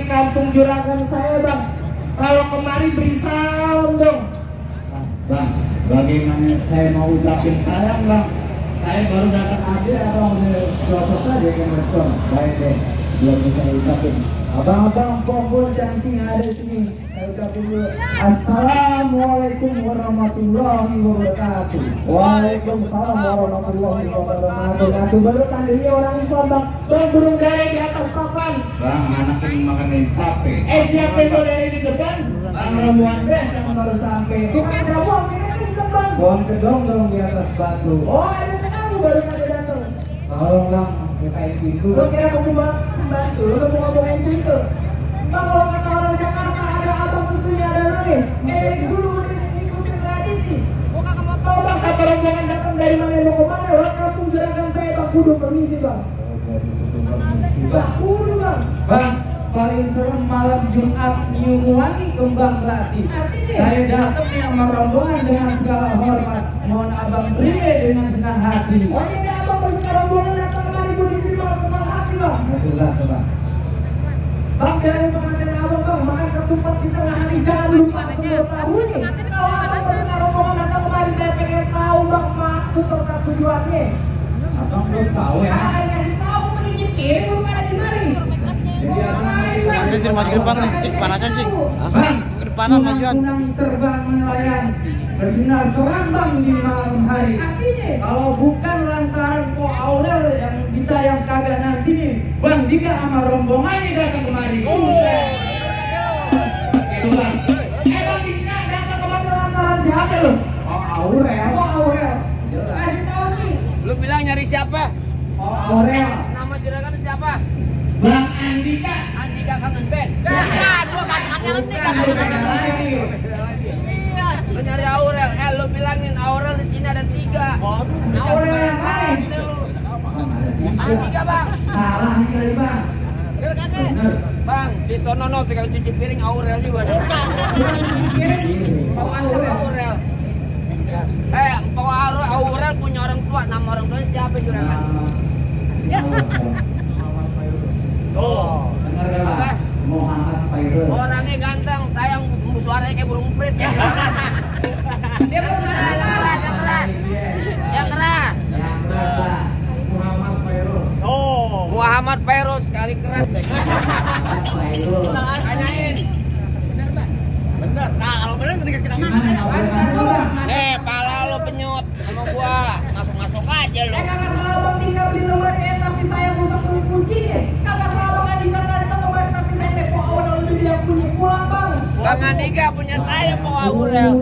kampung Juragan saya bang. Kalau kemari beri salam dong. Bang, bagaimana saya mau ucapin sayang bang? Saya baru datang aja atau udah selesai saja yang respon. Baik deh, belum bisa ucapin. Abang-abang pokok yang ada di sini, saya ucapin dulu. Assalamualaikum warahmatullahi wabarakatuh. Waalaikumsalam warahmatullahi wabarakatuh. Baru tandanya orang Islam bang. Bang burung gaya di atas papan. Bang, anak ini makan dari tape. Siapa saudari di depan? Bang Ramuan Bes yang baru sampai. Bukan Ramuan, ini kan di depan. Pohon kedong di atas batu. Oh, ada kamu baru ada datang. Tolong bang, bukain pintu. Lo kira aku mau bantu, lo mau ngomongin pintu. Bang, kalau kata orang Jakarta ada abang tentunya ada lo nih. Dari dulu ikutin tradisi. Kalau bang satu rombongan datang dari mana mau kemana? Lo kampung Juragan saya bang kudu permisi bang. Bang kudu bang. Bang, paling serem malam Jumat Nyuwangi kembang Melati. Saya datang nih sama rombongan dengan segala hormat. Mohon abang terima dengan senang hati. Oh ini abang bersuka rombongan datang kemari kudu diterima senang hati bang. Alhamdulillah bang. Bang dari pengantin abang bang makan ketupat di tengah hari jangan lupa sebelum tahu nih. Kalau abang bersuka rombongan datang kemari saya pengen tahu bang maksud serta tujuannya. Abang belum tahu ya. Akan kasih tahu penyicip kiri bukan ada di mari. Jadi abang Anjir maju ke depan nih, cing panasan cing. bang, Ke depanan majuan. kunang terbang nelayan bersinar terang bang di malam hari. Kalau bukan lantaran Po Aurel yang bisa yang kagak nanti nih, Bang Dika sama rombongannya datang kemari. Buset. Itu bang. Bang Dika datang kemari lantaran siapa lo? Oh Aurel. Oh Aurel. Jelas. Kasih tahu nih. Lu bilang nyari siapa? Oh Aurel. Nama juragan siapa? Bang Andika. Andika Kangen Ben. Aduh, kangen Bukan bukan lagi. Lu nyari Aurel. Lu bilangin Aurel di sini ada 3. Aurel yang lain. Andika bang. Salah nih kali bang. Bener. Bang, di sono no pegang cuci piring Aurel juga. Empau Aurel. Empau Aurel punya orang tua. Nama orang tuanya siapa juragan? Oh, dengar gak Apa? bang? Muhammad Fairul. Orangnya ganteng, sayang suaranya kayak burung prit. Dia belum sadar yang keras. Yang keras. Yang keras. Muhammad Fairul. Muhammad Fairul sekali keras. Fairul. Tanyain. Bener, Pak? Bener. Nah, kalau bener ketika kita Gimana ngapain bang? pala lo penyut sama gua. Masuk-masuk aja lo. Kagak salah bang Dika beli nomor tapi saya rusak kuncinya. Kagak salah bang Andika datang kemari tapi saya tepo awal dulu dia punya pulang bang. Bang Andika punya saya Po Aurel.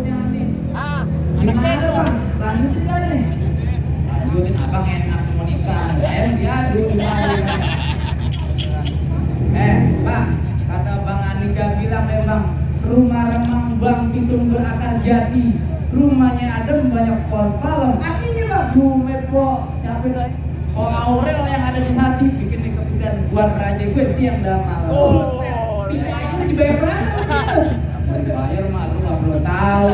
Anak baru bang. Lanjutin kan nih. Lanjutin abang enak mau nikah. Saya diadu. Bang, kata Bang Andika bilang memang rumah remang Bang Pitung berakar jadi. Rumahnya adem banyak pohon palem. Artinya bang. Cuma po siapa itu? Po Aurel yang ada di hati bikin nih kepikiran buat raja gue siang dan malam. Bisa aja dibayar berapa? Dibayar mah lu nggak perlu tahu.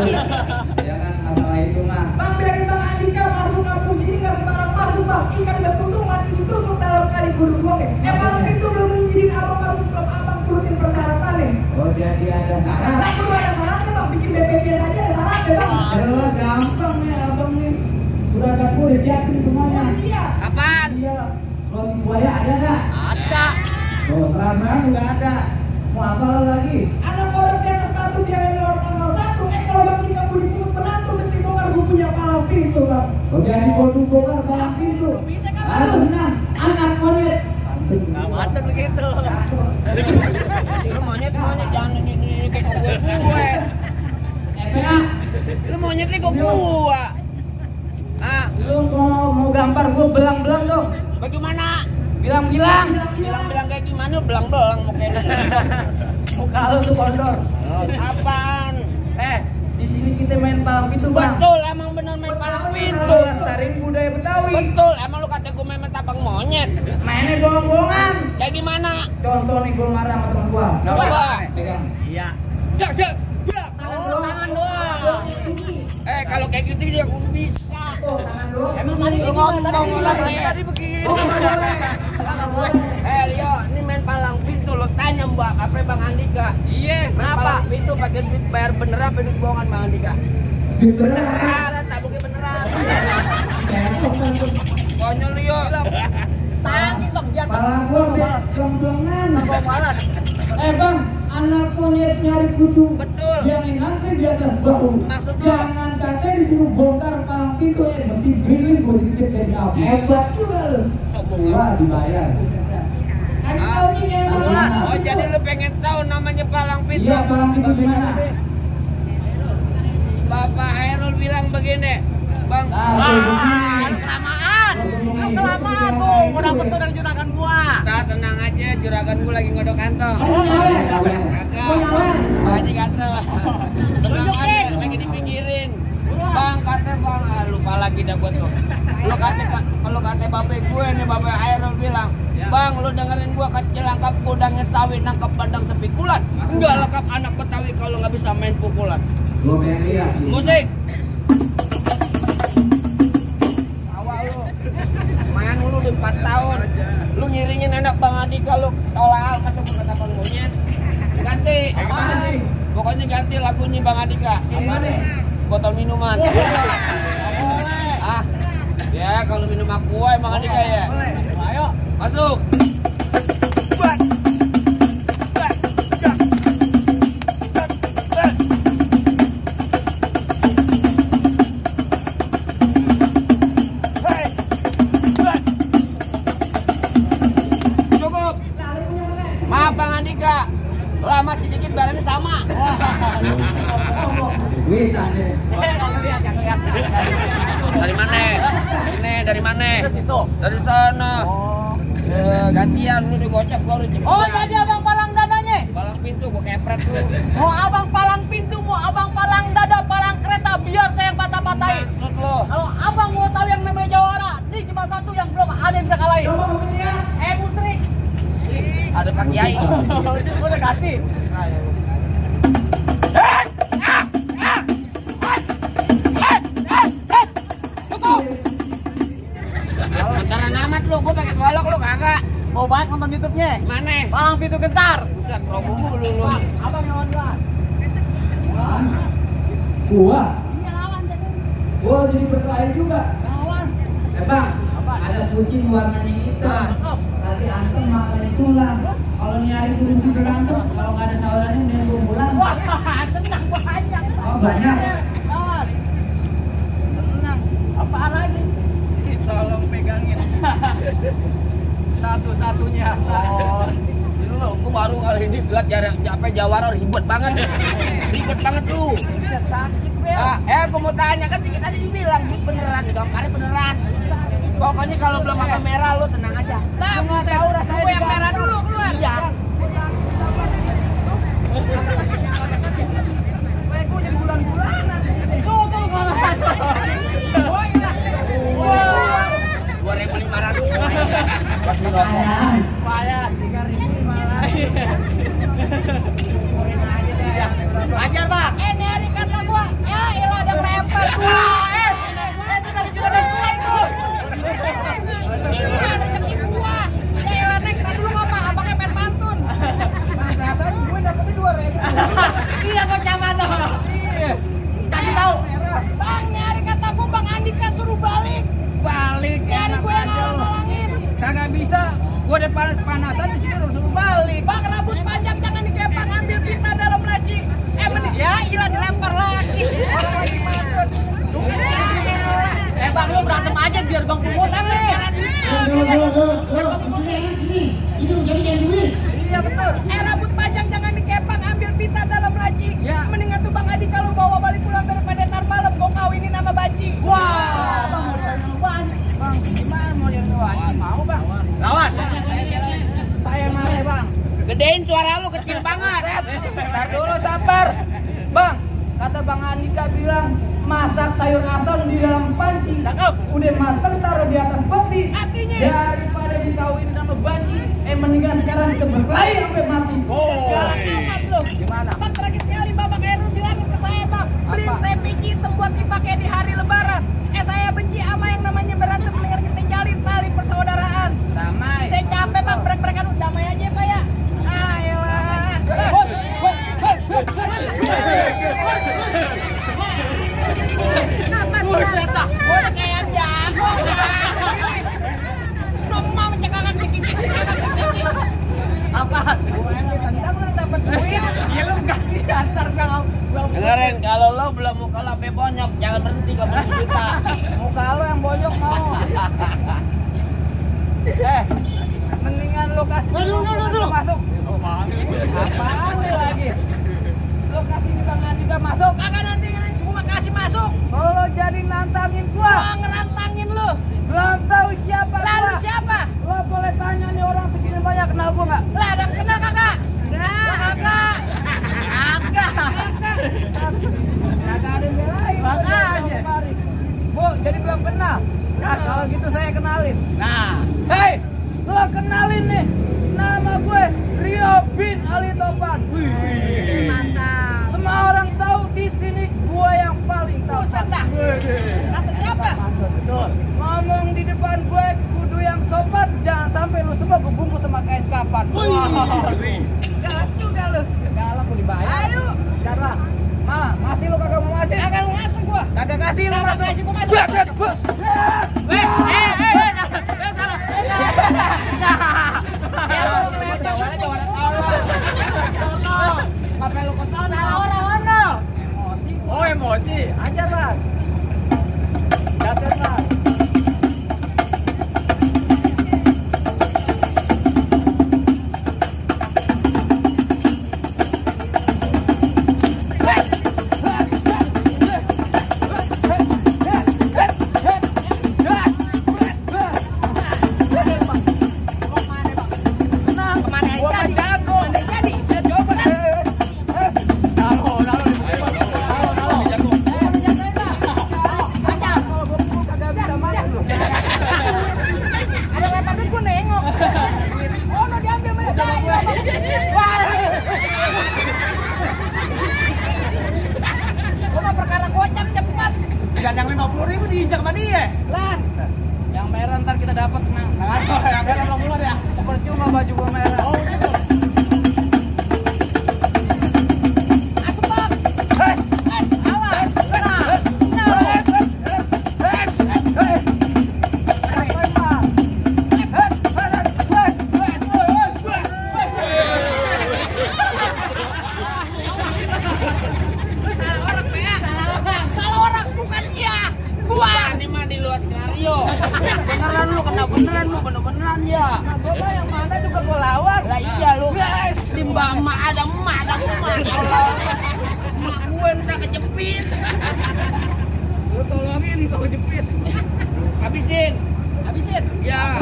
Ya kan masalah itu mah. Bang dari Bang Andika masuk kampus ini nggak sembarang masuk bang. Ikan betutung mati ditusuk dalam kali gudung gua. Malam itu belum izinin abang masuk klub abang turutin persyaratan nih. Oh jadi ada syarat. Nah itu ada syaratnya bang. Bikin BPJS aja ada syaratnya bang. Jelas gampang nih abang nih. Udah ada kulit siapin semuanya. Siap. Kapan? Iya. Roti buaya ada nggak? Ada. Oh serangga juga ada. Mau apa lo lagi? Ada orang di atas batu dia yang luar tanggal 1. Kalau bang Dika mau dipukul penantu mesti bongkar gue punya palang pintu bang. Oh jadi bongkar palang pintu. Bisa kan? Ah tenang. Anak monyet. Mantep begitu. Lu monyet jangan ini kayak gue. EPA. Lu monyetnya kok gua. Lu mau gambar gue belang-belang dong. Bagaimana? Bilang-bilang. Bilang kayak gimana? Belang-belang mau kayak Muka lu tuh kondor. apaan? Di sini kita main palang pintu bang. Betul, emang bener main palang pintu. Lestariin budaya Betawi. Betul, emang lu kata gue main tapang monyet. Mainnya bohong-bohongan. Kayak gimana? Contoh nih gue marah sama teman gua. Coba. Pegang. Iya. Tangan doang. Kalau kayak gitu dia gue bisa. Tangan doang. Emang tadi lu ngomong tadi begini. Rio, ini main palang pintu lo tanya Mbak, HP Bang Andika. Iya, kenapa? Pintu pakai duit bayar beneran apa duit bohongan Bang Andika? Beneran, tabungnya beneran. Konyol lu yuk. Tangis Bang, dia Pala gua kemblengan. Bang malas. Bang, anak monyet nyari kutu. Betul. Yang ngangkat di atas bahu. Maksudnya? Jangan kata disuruh bongkar palang pintu mesti beli gua dikecek dari apa. Hebat juga lu. Sombong. Wah, dibayar. Kasih tahu nih yang mana. Oh, jadi lu pengen tahu namanya palang pintu? Iya, palang pintu di mana? Bapak Hairul bilang begini, Bang. Kelamaan. Kelamaan tuh, mau dapet tuh dari juragan gua. Nah, tenang aja, juragan gua lagi ngodok kantong. Aja kata. Tenang aja, lagi dipikirin. Bang, kata Bang, lupa lagi dah gua tuh. Kalau kata bapak gue nih, bapak Hairul bilang, Bang, lu dengerin gua kecil lengkap kudangnya sawit nangkep bandang sepikulan. Enggak lengkap anak Betawi kalau nggak bisa main pukulan. Gua pengen lihat. Musik. Awal lu. Main lu udah 4 tahun. Lu ngiringin anak Bang Andika lu tolak masuk ke tapan monyet. Ganti. Pokoknya ganti lagunya Bang Andika. Apa nih? Botol minuman. Ah. Ya, kalau minum aqua emang Andika ya. Ayo, masuk. Cukup. Maaf Bang Andika, lama sedikit barangnya sama. Duit aja. Dari mana? Ini dari mana? Dari situ. Dari sana. Oh. Gantian lu udah gocap gua udah cepet. Oh, jadi abang palang dadanya? Palang pintu gua kepret lu. Mau abang palang pintu, mau abang palang dada, palang kereta, biar saya yang patah-patahin. Maksud lu? Kalau abang mau tahu yang namanya Jawara, ini cuma satu yang belum ada yang bisa kalahin. Musrik. Ada Pak Kiai. Ini gua udah ganti. Bentaran amat lu, gua pengen golok lu kagak. Mau banget nonton YouTube-nya? Mana? Palang pintu gentar. Buset, promo mulu lu. Bang, abang yang lawan duluan. Gua. Iya lawan jadi. Gua jadi berkelahi juga. Lawan. Bang, ada kucing warnanya hitam. Tadi antem makannya tulang. Kalau nyari kucing berantem, kalau nggak ada sawerannya dia belum pulang. Wah, tenang banyak. Oh, banyak. Lawan. Tenang. Apaan lagi? Tolong pegangin. Satu-satunya harta. Oh. Ini lu, gua baru kali ini lihat capek Jawara ribet banget. Ribet banget lu. Sakit, Bel. Gua mau tanya kan dikit tadi dibilang duit beneran, gambarnya beneran. Pokoknya kalau belum apa merah lu tenang aja. Nah, saya tahu rasanya yang merah dulu keluar. Iya. Kayak gue jadi bulan-bulanan. Tuh kalau. 2.500. Pasti Bayar 3.000 Ajar Bang. Ini hari kata gua. Ya elah ada melempar gua. Itu dari juragan gua itu. Rezeki gua. Ya elah nek tadi dulu apa? Abangnya pengen pantun. Perasaan gue dapetnya 2.000. Iya gua caman loh. Iya. Kasih tahu. Bang, ini hari kata gua Bang Andika suruh balik. balik. Nyari gue yang ngalang-ngalangin. Kagak bisa. Gue udah panas-panasan di sini suruh balik. Bang, rambut panjang jangan dikepang, ambil pita dalam laci. Mending ya ilah dilempar lagi. Orang lagi mantun. Bang, lu berantem aja biar Bang Kumut. Iya betul. Rambut panjang jangan dikepang, ambil pita dalam laci. Ya. Mendingan tuh Bang Adi kalau bawa balik pulang daripada ntar malam gue kawinin sama Baci. Wah. Bang, mau dipanggil Bang. Bang, gimana mau lihat Baci? Mau bang? Lawan. Saya marah bang. Gedein suara lu kecil banget. Ntar dulu sabar. Bang, kata Bang Andika bilang masak sayur asam di dalam panci. Cakep. Udah mateng taruh di atas peti. Artinya Daripada dikawinin sama Baci, mendingan sekarang kita berkelahi sampai mati. Galak amat lu. Gimana? Bang, terakhir kali Bapak Heru bilangin ke saya Bang, beliin saya peci hitam buat dipakai di hari Lebaran. Saya benci sama yang namanya berantem, mendingan kita jalin tali persaudaraan. Damai. Saya capek Bang, brek-brekan damai aja Pak ya. Ayolah. Dengerin, kalau lo belum muka lo sampai bonyok, jangan berhenti ke 10 juta. Muka lo yang bonyok mau. Mendingan lo kasih. Aduh. Masuk. Apaan nih lagi? Lo kasih nih Bang Andika masuk. Kagak nanti gua kasih masuk. Kalau lo jadi nantangin gua ngerantangin lo. Belum tahu siapa. Lalu siapa? Lo boleh tanya nih orang segini banyak kenal gua nggak? Lah ada kenal kagak? Kagak. Kagak ada yang belain. Makanya. Bu, jadi belum kenal. Nah, kalau gitu saya kenalin. Nah, hei, lo kenalin nih. Nama gue Rio bin Ali Topan. Wih, mantap. Semua orang tahu di sini gue yang paling tahu. Buset dah. Kata siapa? Betul. Ngomong di depan gue kudu yang sopan, jangan sampai lu semua kebungkus sama kain kapan. Galak juga lu. Galak lu dibayar. Ayo. Cara. Masih lu kagak mau ngasih? Kagak mau ngasih gua. Kagak kasih lu masuk. Kasih gua masuk. Ngapain lu kesana? Salah orang mana? Emosi. Oh emosi. Ajar lah. Jatuh lah. Dan yang 50.000 diinjak sama dia. Lah, yang merah ntar kita dapat tenang. Yang merah lo keluar ya. Percuma baju gua merah. Oh, gitu. Asbak. Awas. Beneran ya. Nah, gua yang mana juga gua lawan. Lah iya lu. Timba emak ada emak. Kalau emak gue entah kejepit. Lu tolongin kok kejepit. Habisin. Ya.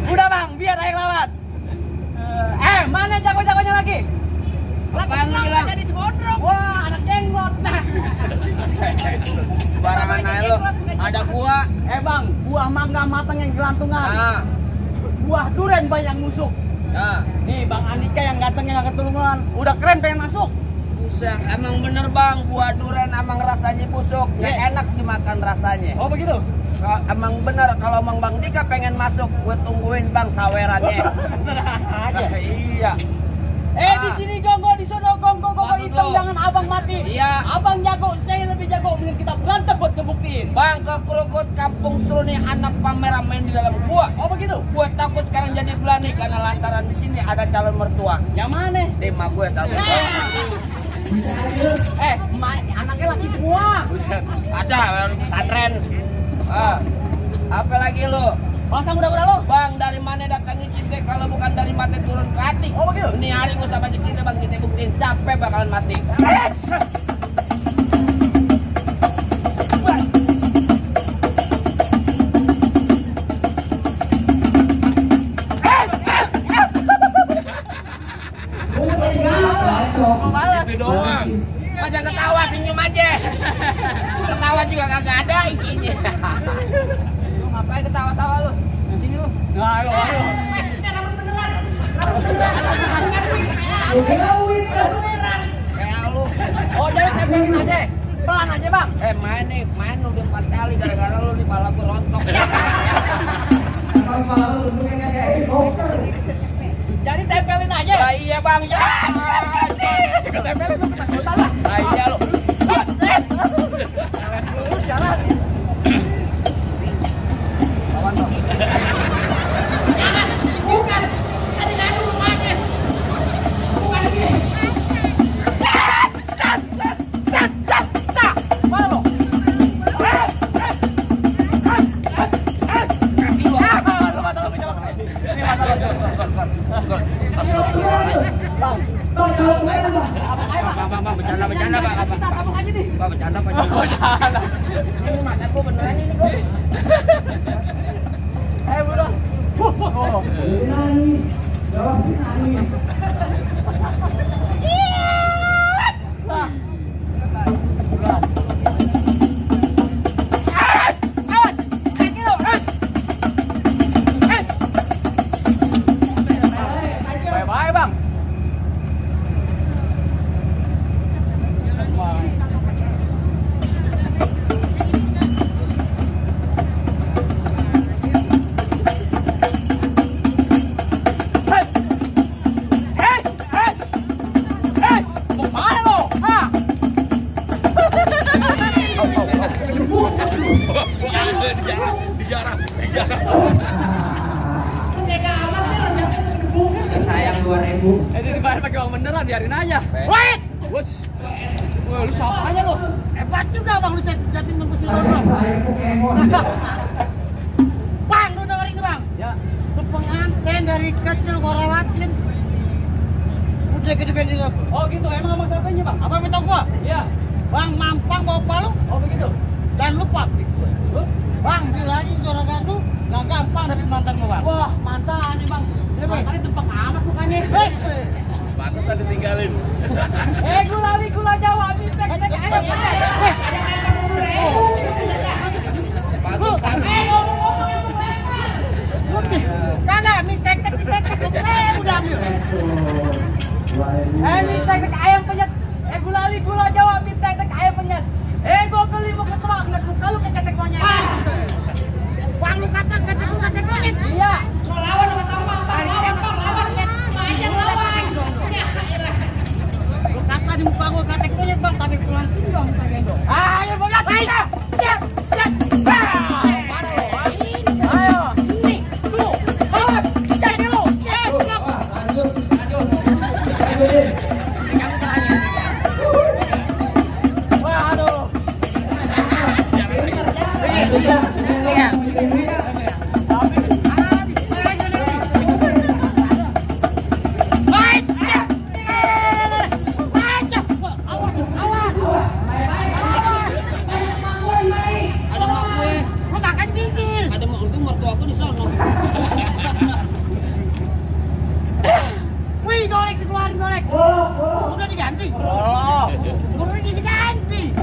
Udah bang, biar ayo lawan. Mana jago-jagonya lagi? Apaan lagi lah? Jadi segondrong. Wah, anak jenggot. Barangan aja lo. Ada gua. Bang, buah mangga matang yang gelantungan. Nah. Buah durian banyak musuk. Nah. Nih Bang Andika yang ganteng yang keturunan. Udah keren pengen masuk. Buset, emang bener bang, buah durian emang rasanya busuk. Nggak enak dimakan rasanya. Oh begitu? Emang bener, kalau Mang Bang Dika pengen masuk, gue tungguin bang sawerannya. Iya. Di sini gonggo, di sono gonggo hitam, jangan abang mati. Iya. Abang jago, saya lebih jago. Mending kita berantem buat ngebuktiin. Bang, ke Krukut Kampung Seruni anak pameran main di dalam gua. Oh begitu? Gue takut sekarang jadi belani karena lantaran di sini ada calon mertua. Yang mana? Tema gue tahu. Anaknya laki semua. Ada pesantren. Apa lagi lo? Pasang udah lo? Bang, dari mana datangnya cinta kalau bukan dari mati turun ke hati? Oh begitu? Ini hari gue sama cinta bang, kita buktiin capek bakalan mati. Itu doang. Jangan ketawa, senyum aja. Ketawa juga kagak ada isinya. Lu ngapain ketawa-tawa lu? Sini lu. Nah, ayo. Rambut beneran. Kayak lu. Oh, jadi tempelin aja. Pelan aja, Bang. Main udah 4 kali gara-gara lu di pala gua rontok. Jadi tempelin aja. Lah iya bang. Tempelin lu ketakutan lah. Lah iya lo. Jalan. Lawan dong. Jangan. Bukan. Ada rumahnya. Bukan ini. Mana lo? Bang, bercanda bang. Kita tabung aja nih. Bang, bercanda pak. Ini mata gua beneran ini bro. Bro. Nangis, jawab nangis. Bye-bye, Bang. Mau mana lo? Hah? Sayang 2000. Ini dibayar pakai uang beneran, biarin aja. Wait! Wah, lu siapa aja lo? Hebat juga bang, lu jadi nunggu si Dodro. Air Pokemon. Bang, lu dengerin bang. Ya. Lu pengantin dari kecil gua rawatin. Udah gede bendi lo. Oh gitu, emang abang siapanya bang? Abang minta gua? Iya. Bang mampang bawa palu. Oh begitu. Dan lupa. Terus? Bang, bilangin juragan lu gak gampang dapet mantan gua bang. Wah, mantan nih bang. Mantan tempat amat mukanya. Pantesan ditinggalin. Gula Jawa, minta kita ngomong-ngomong yang berlebar. Kagak, minta udah ambil. Minta ayam penyet. Gula Jawa, minta ayam penyet. Gua beli mau ke tukang, nggak muka lu ketek monyet. Bang lu kata lu ketek monyet. Iya. Mau lawan sama tambang, bang. Lawan. Aja lawan. Lu kata di muka gua ketek monyet bang, tapi pulang sini bang minta gendong. Ayo bang, siap. Ayo. Nih, lu. Awas. Jadi lu. Siap. Lanjut. Waduh. Ada mau untung mertua aku di sono. Wih, golek dikeluarin golek. Udah diganti. Udah diganti.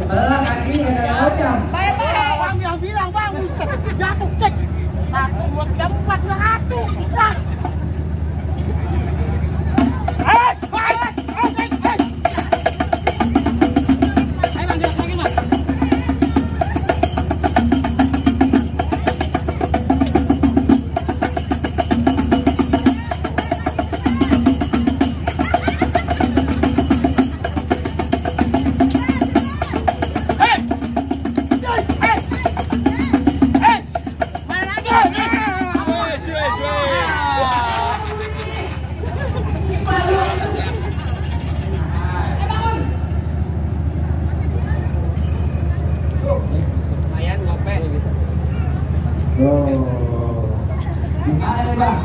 Sebelah kaki ada locam. Bang yang bilang bang, buset, jatuh cek. 1, 2, 3, 4, 5, 1. Lah. Ayo bang, jalan lagi bang. Mana lagi? Lumayan ngope. Gimana nih bang?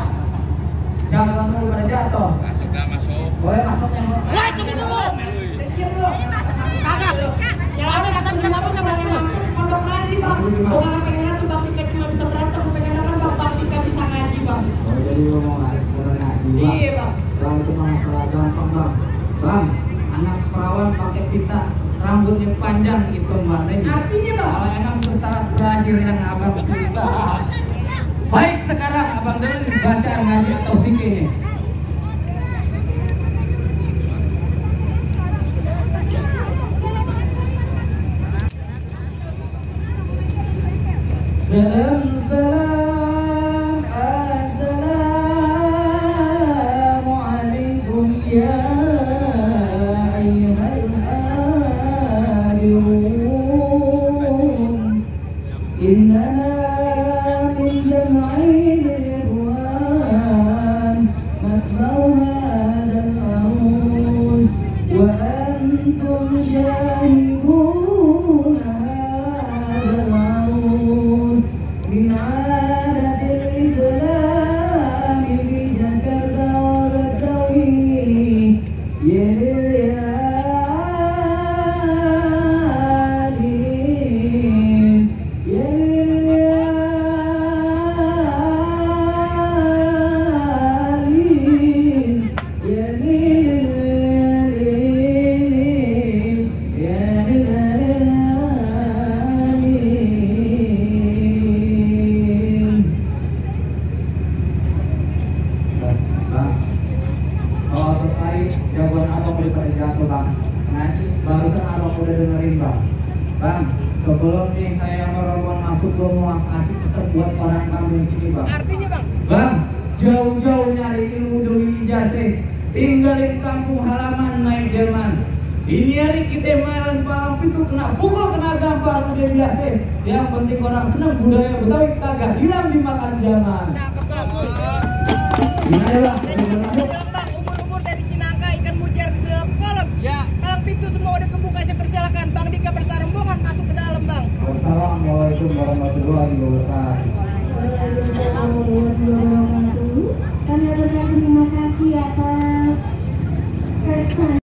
Jangan dulu pada jatuh. Masuk. Boleh masuk yang Woi, tunggu dulu. Kagak. Yang lama kata minta maaf enggak berani lu. Pondok ngaji bang. Bukan pengen ngaji bang, Pika cuma bisa berantem. Pengen apa bang, Pika bisa ngaji bang. Oh jadi lu mau ngaji bang? Iya bang. Bang itu masalah gampang bang. Bang, anak perawan pakai pita rambutnya panjang hitam warnanya. Artinya bang, Kalau emang persyarat terakhir yang abang bahas, baik sekarang abang dengerin bacaan ngaji atau zikirnya. Salam salam assalamualaikum ya ayyuhal hadirun innana min jam'il ridwan masma'u hadal arus wa antum syahidun hadal arus min adatil Islam fi Jakarta wa Betawi ya lil'alim ya lil'alim ya lil'alim ya lil'alim. Bang, kalau terkait jawaban abang daripada jatuh bang, ngaji barusan abang udah dengerin bang. Bang, sebelum nih saya merobot masuk gue mau kasih pesan buat orang kampung sini bang. Artinya bang, Bang, jauh-jauh nyari ilmu demi ijazah, tinggalin kampung halaman naik delman. Ini hari kita main palang pintu kena pukul kena gampar udah biasa. Yang penting orang senang budaya Betawi kagak hilang dimakan zaman. cakep bang. Gimana bang? Saya juga bilang bang, ubur-ubur dari Cinangka, ikan mujair di dalam kolam. Ya, kalau pintu semua udah kebuka, saya persilakan Bang Dika berserta rombongan masuk ke dalam bang. Wassalamualaikum warahmatullahi wabarakatuh. Kami ucapkan terima kasih atas respon